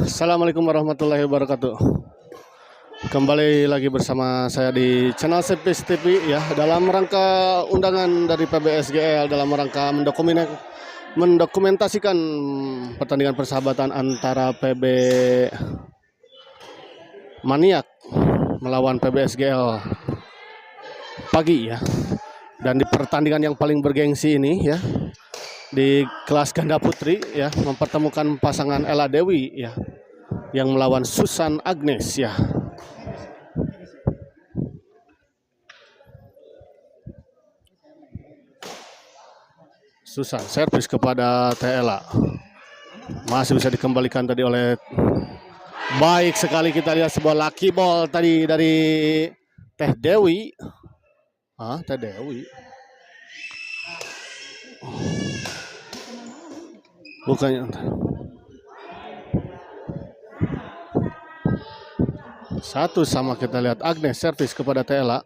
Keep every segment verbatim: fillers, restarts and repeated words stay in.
Assalamualaikum warahmatullahi wabarakatuh. Kembali lagi bersama saya di channel Sepis T V ya, dalam rangka undangan dari P B S G L dalam rangka mendokumene-, mendokumentasikan pertandingan persahabatan antara P B Maniak melawan P B S G L pagi ya. Dan di pertandingan yang paling bergengsi ini ya, di kelas ganda putri ya, mempertemukan pasangan Ella Dewi ya, yang melawan Susan Agnes ya. Susan, servis kepada Teh Ella. Masih bisa dikembalikan tadi oleh, baik sekali, kita lihat sebuah lucky ball tadi dari Teh Dewi. Ah, Teh Dewi. Bukannya. Satu sama, kita lihat Agnes servis kepada Teh Ella.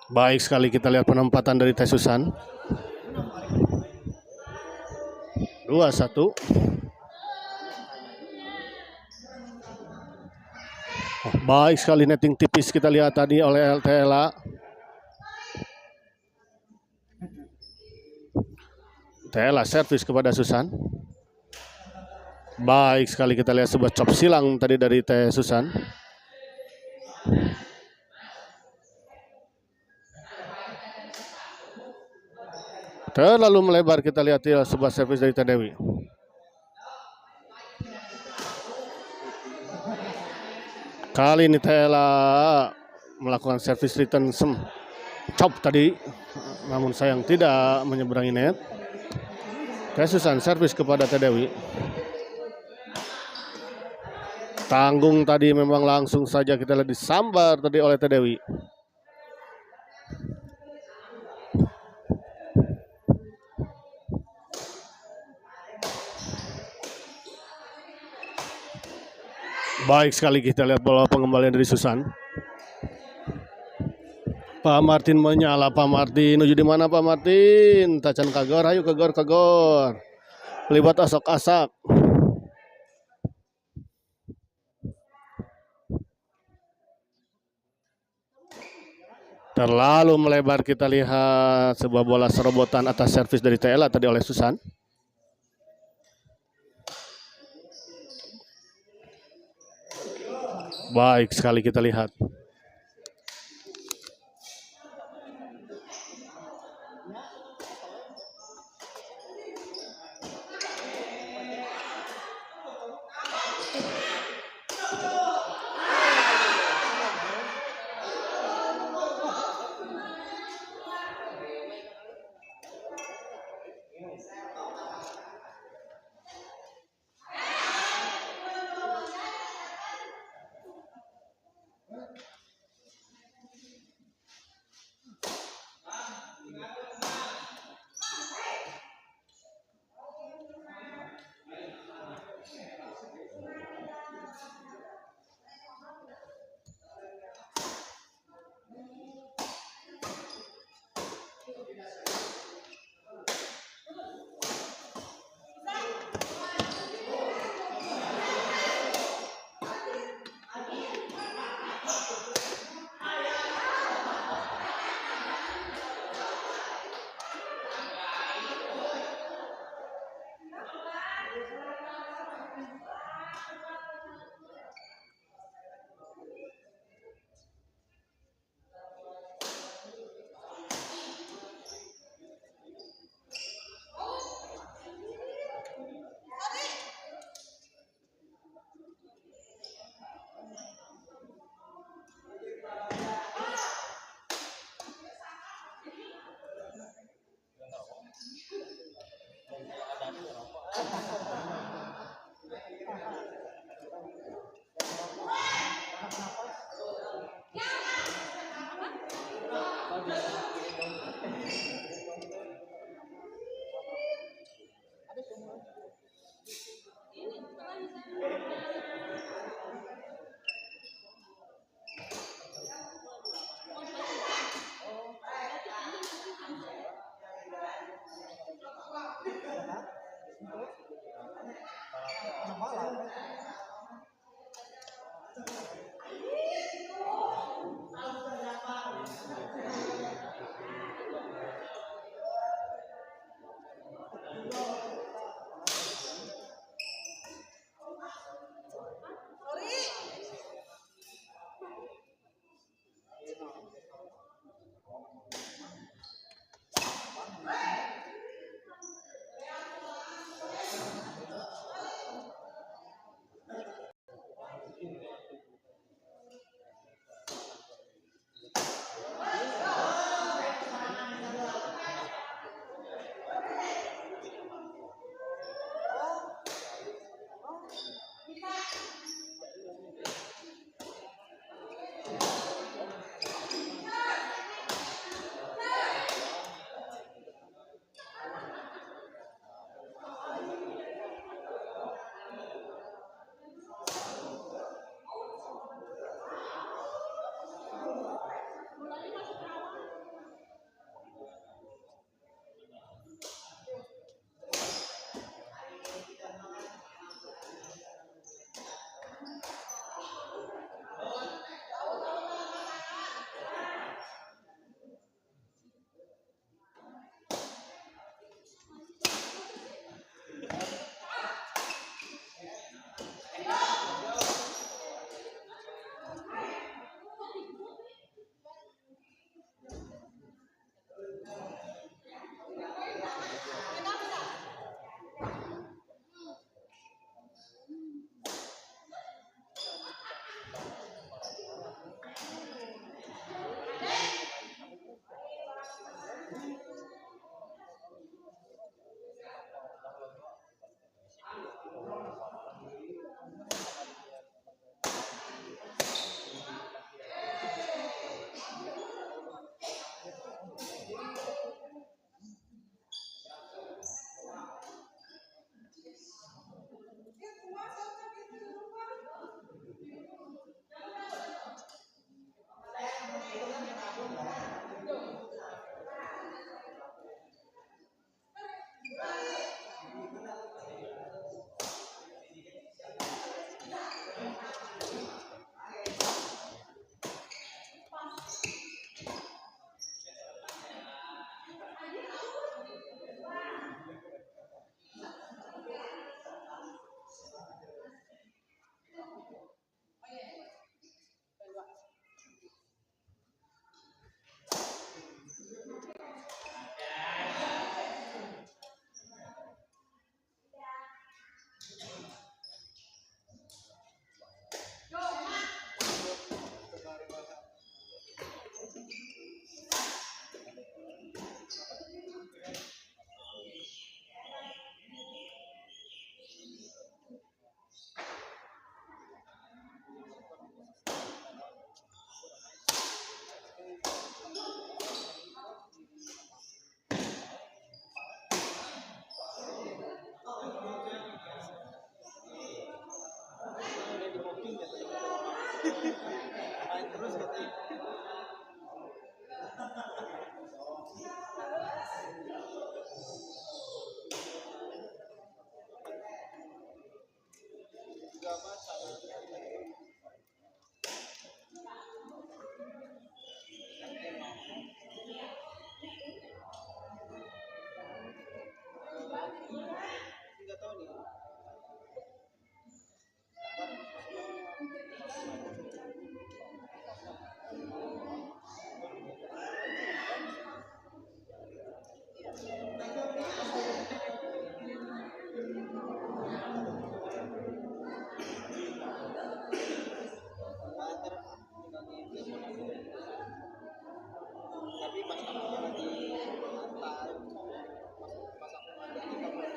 Baik sekali, kita lihat penempatan dari Teh Susan. Dua satu. Baik sekali, netting tipis kita lihat tadi oleh Teh Ella. Teh Ella servis kepada Susan. Baik sekali, kita lihat sebuah chop silang tadi dari Teh Susan. Terlalu melebar, kita lihat ya, sebuah servis dari Teh Dewi. Kali ini Teh Ella melakukan servis return, sem-, chop tadi, namun sayang tidak menyeberangi net. Teh Susan servis kepada Teh Dewi. Tanggung tadi memang langsung saja kita lihat disambar tadi oleh Teh Dewi. Baik sekali, kita lihat bola pengembalian dari Susan. Pak Martin menyala, Pak Martin. Nuju di mana, Pak Martin? Tacan kagor, ayo kagor, kagor. Liwat asak-asak. Terlalu melebar, kita lihat sebuah bola serobotan atas servis dari Teh Ella tadi oleh Susan. Baik sekali, kita lihat. Tapi pas aku lagi ngantai, pas, pas aku ngantai di kamar,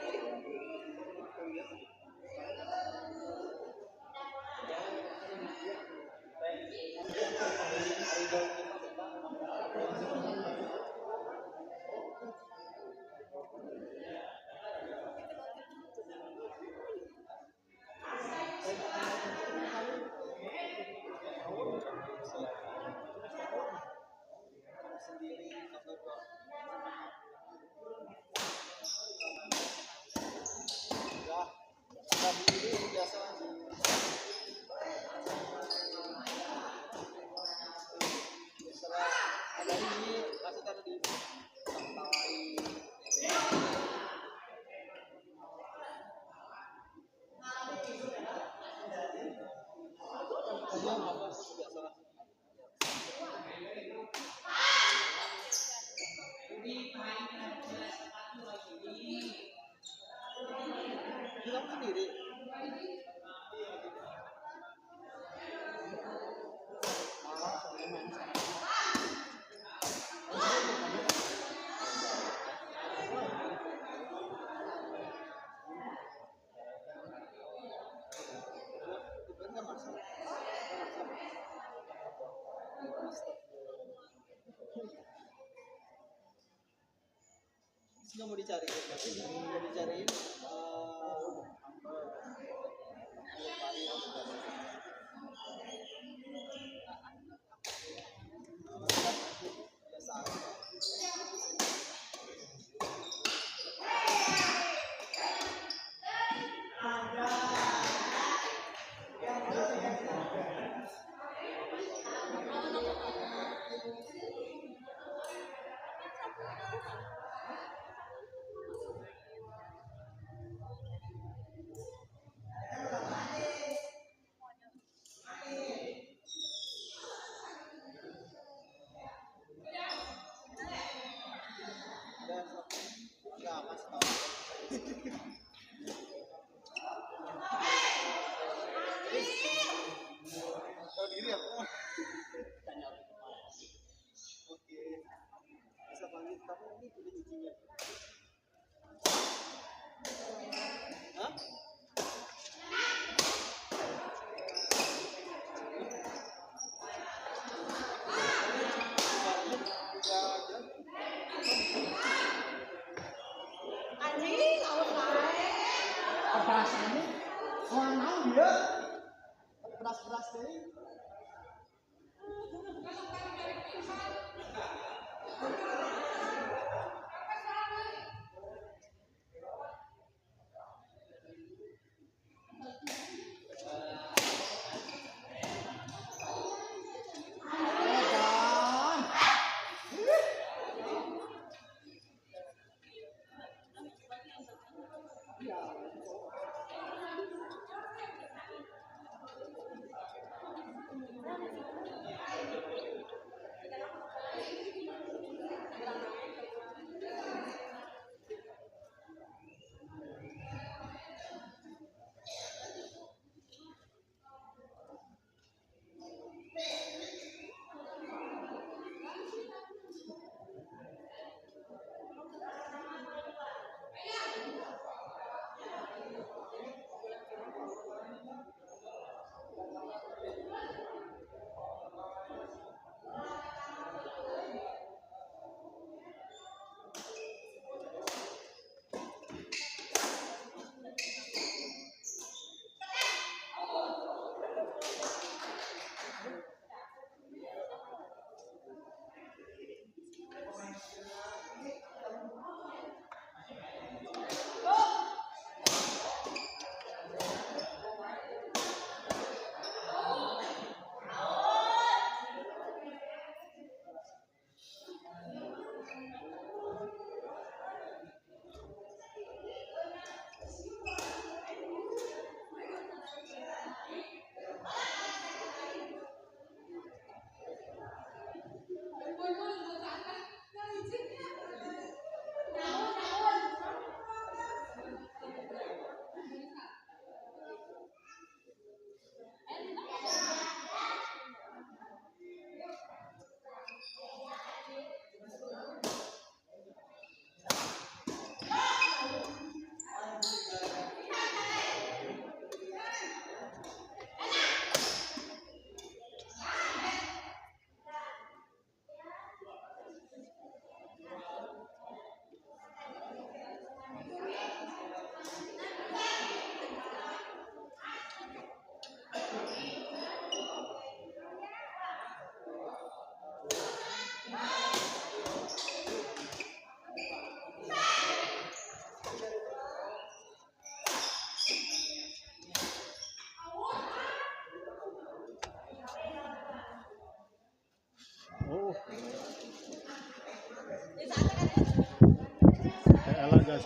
Sini mau dicari, mau dicari, eh, Tahu diri aku. Oke. Bisa panggil, tapi ini kulit ijinya. Hah? Anjing, awas bae. Pedasane orang mau dia. Pedas-pedas deh.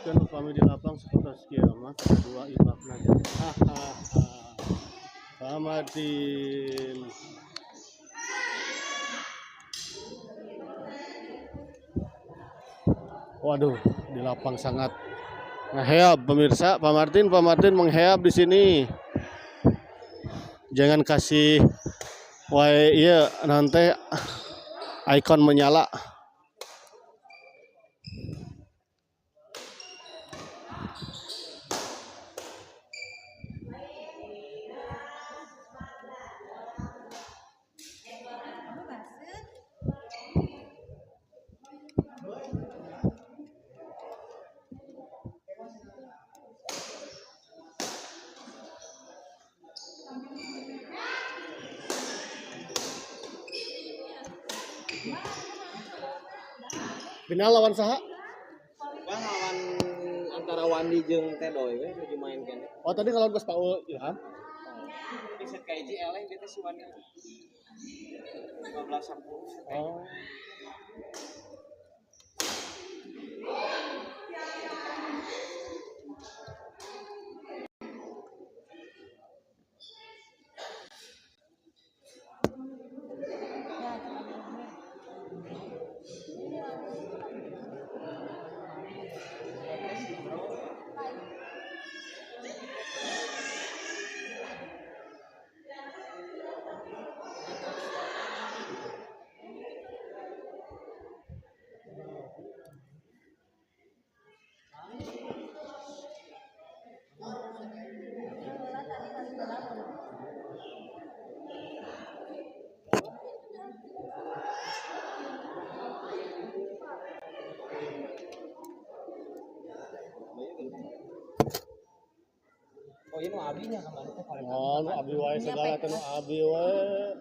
Kan upami di lapang sekitar sekian, Mas. Dua imbak lagi. Hahaha. Pak Martin. Waduh, di lapang sangat ngeheab, pemirsa. Pak Martin, Pak Martin mengheab di sini. Jangan kasih wae, iya, nanti ikon menyala. Final lawan saha? Wah, lawan antara Wandi jeung Tedoy weh, lagi main kene. Oh, tadi ngelawan Bos Paul Ilham. Di set K J L, eh, beta si Wandi. Lima belas sepuluh. Oh. Oh, ini abi nya kemarin teh paling. Oh, nu abi wae segala teh, nu abi wae.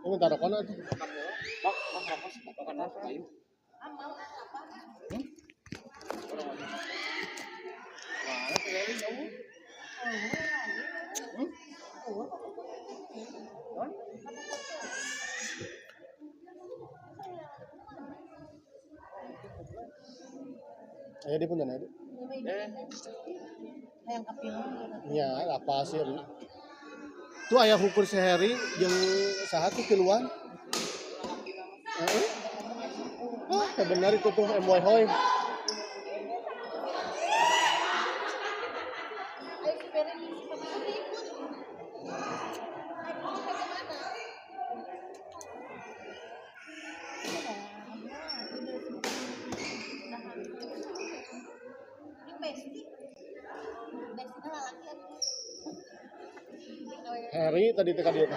Ini minta rokok nak tuh. Pak, Pak, Pak, Pak, Pak, Pak, ayo. Ayo, di punten, ayo, di. Yang kepil. Iya, apa sih? Tu ayah ukur si Heri yang sahat tu keluar. Heeh. Wah, benar itu tuh, M Y Hoi. Heri tadi teka dia.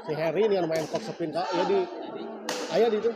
Si Heri ni main kok sepin, Kak. Ya di, ayo di itu.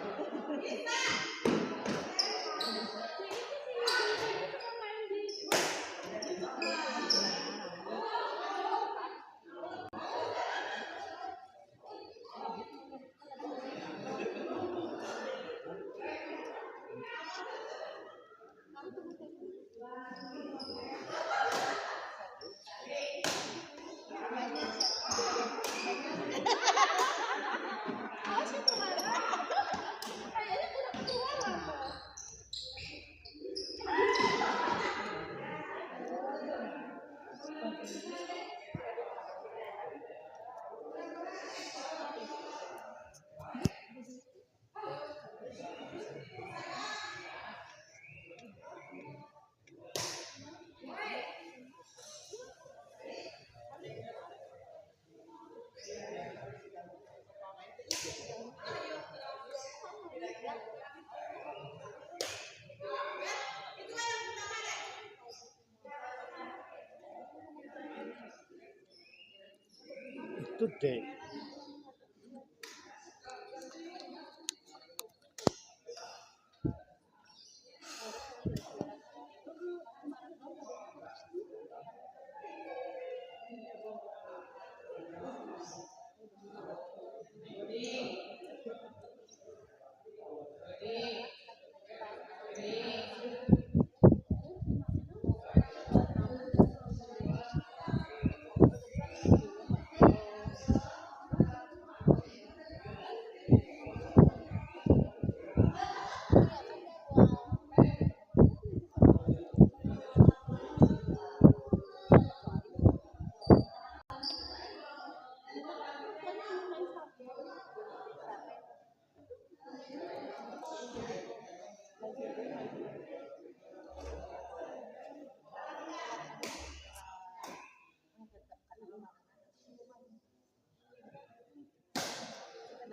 Itu deh.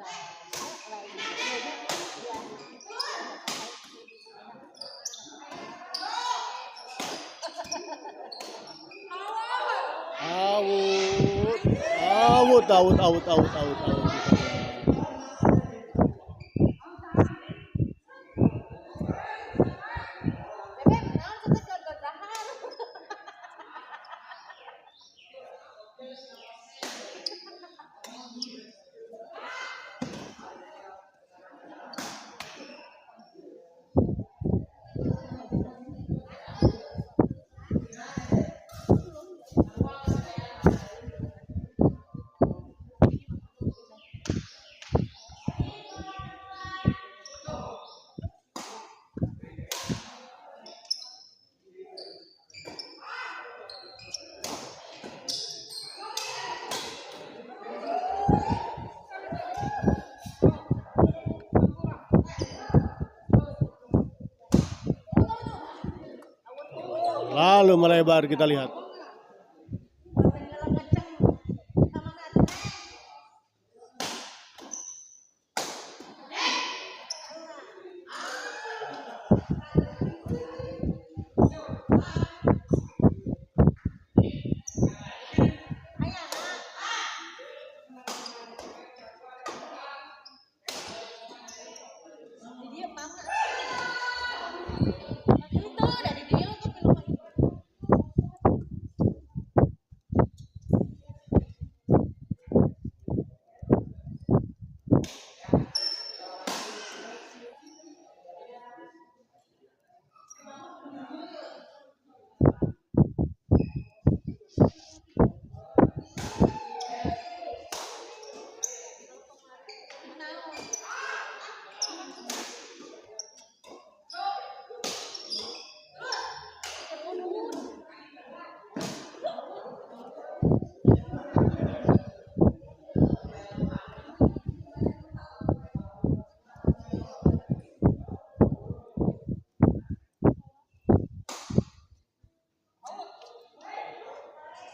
Out. Out, out, out, out, out, out. Lalu melebar, kita lihat.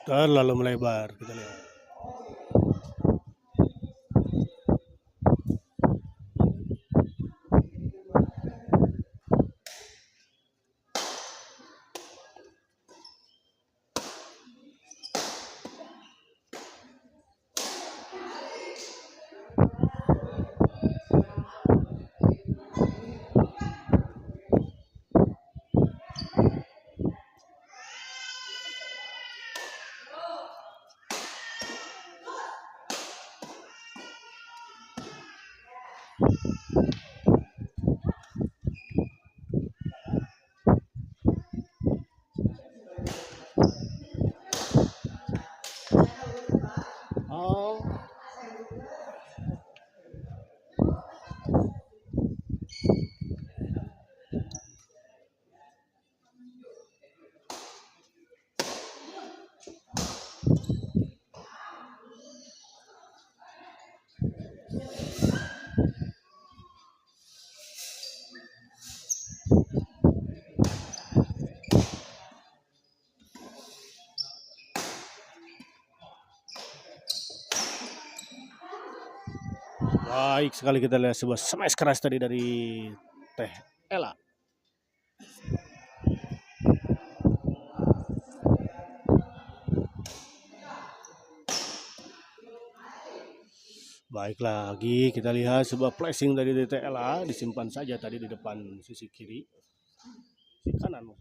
Terlalu melebar, kita lihat. Baik sekali, kita lihat sebuah smash keras tadi dari Teh Ella. Baik, lagi kita lihat sebuah placing dari D T L A, disimpan saja tadi di depan sisi kiri, sisi kanan.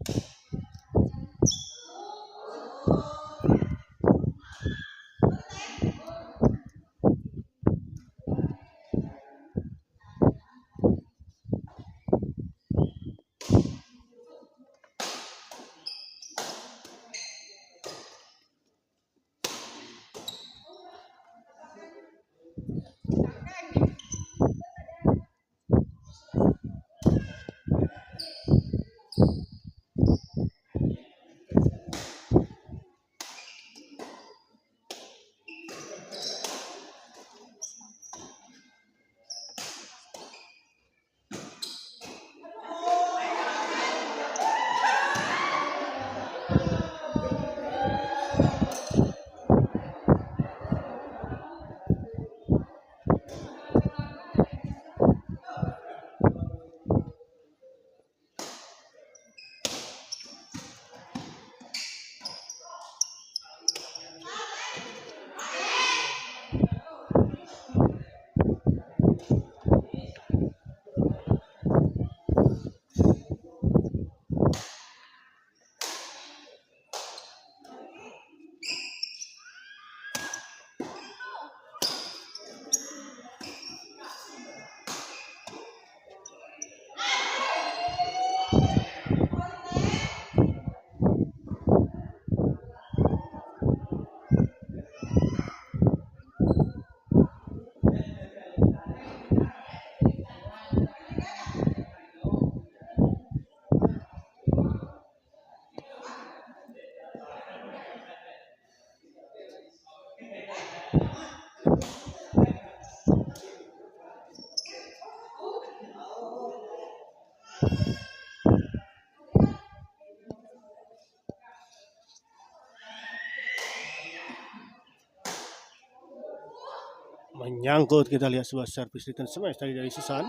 Menyangkut, kita lihat sebuah servis return smash tadi dari Susan.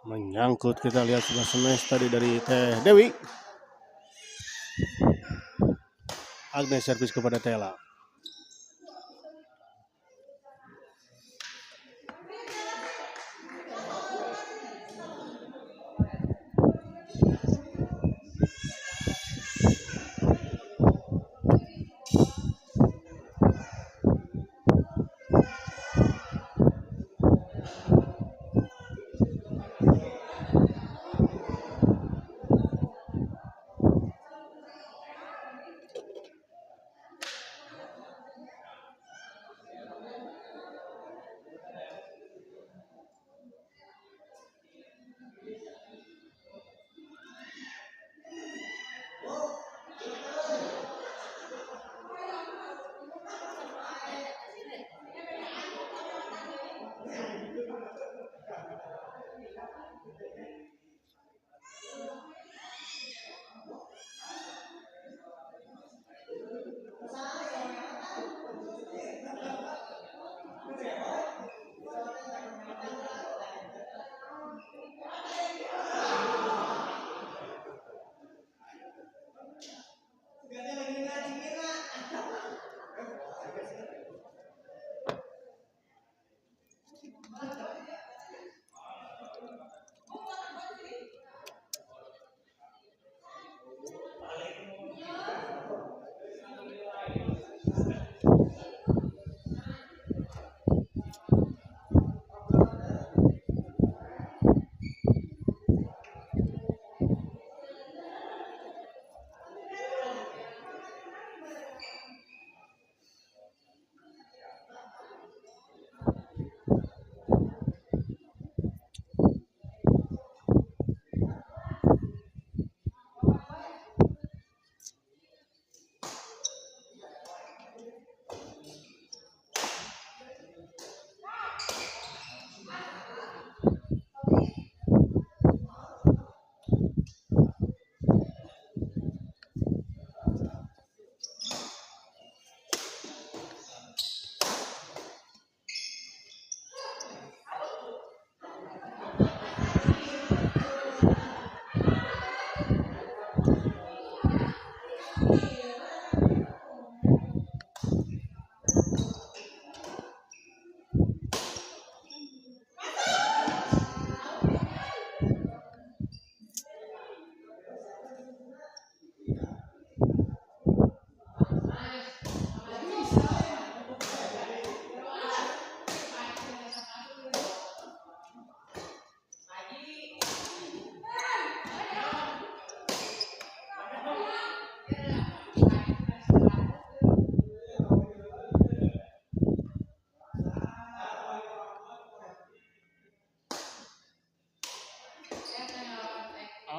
Menyangkut, kita lihat sebuah smash tadi dari Teh Dewi. Agnes servis kepada Tela.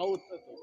Out itu.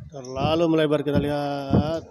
Terlalu melebar, kita lihat.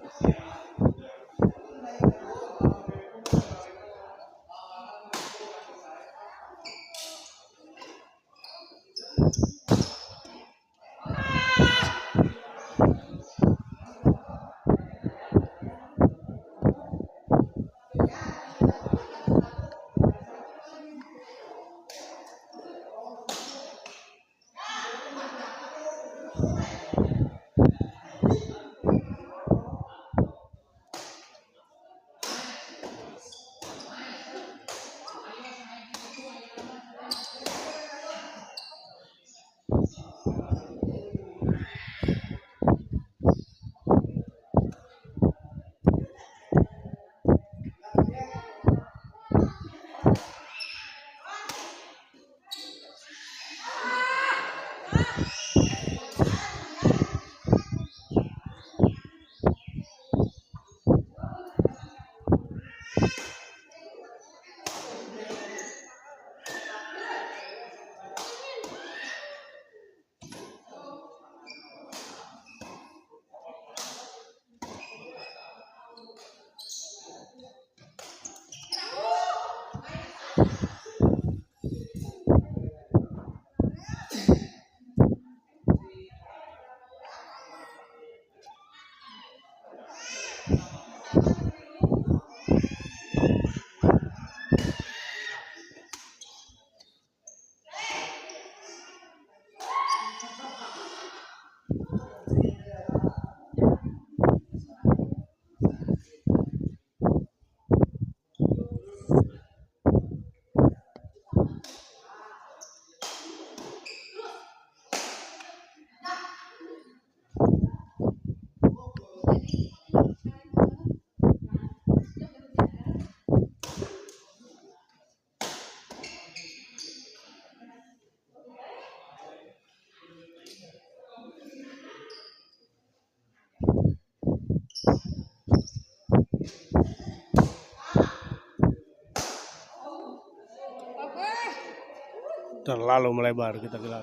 Terlalu melebar, kita gelar.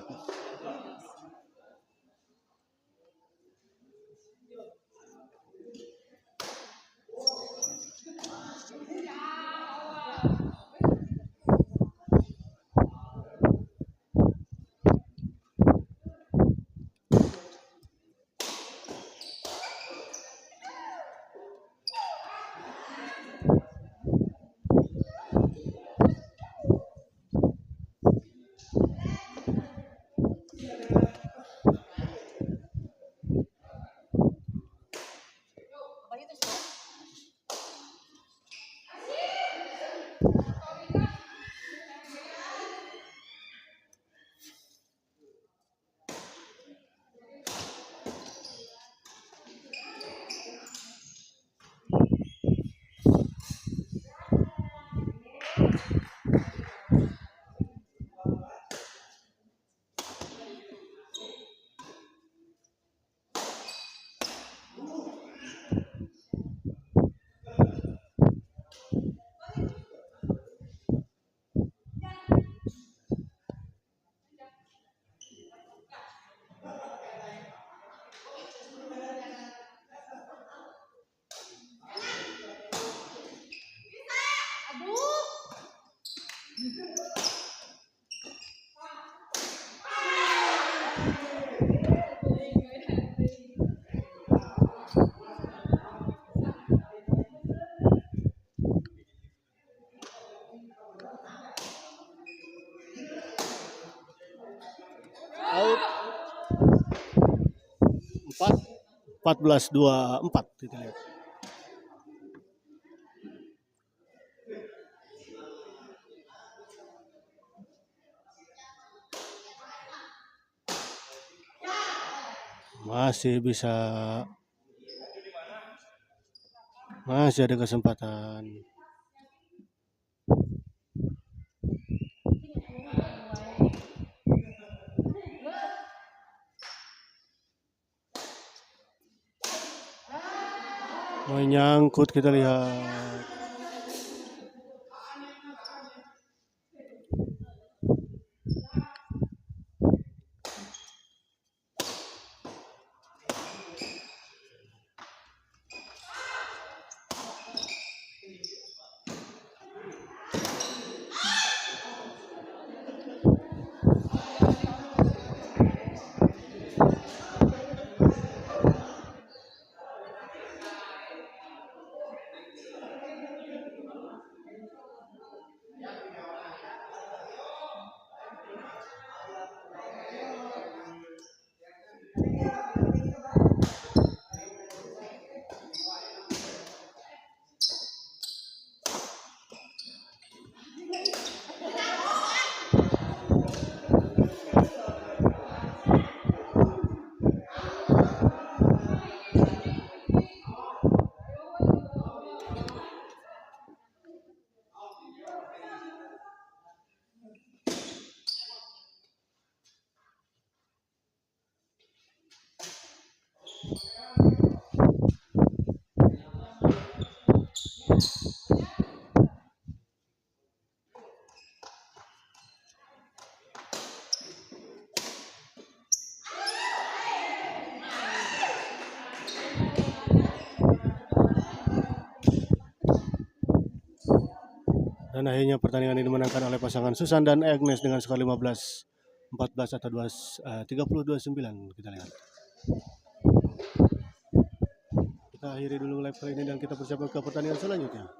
empat belas dua empat, kita lihat. Masih bisa. Masih ada kesempatan. Menyangkut, kita lihat. Dan akhirnya pertandingan ini dimenangkan oleh pasangan Susan dan Agnes dengan skor lima belas empat belas atau dua, eh, tiga puluh dua sembilan, kita lihat. Kita akhiri dulu live kali ini dan kita persiapkan ke pertandingan selanjutnya.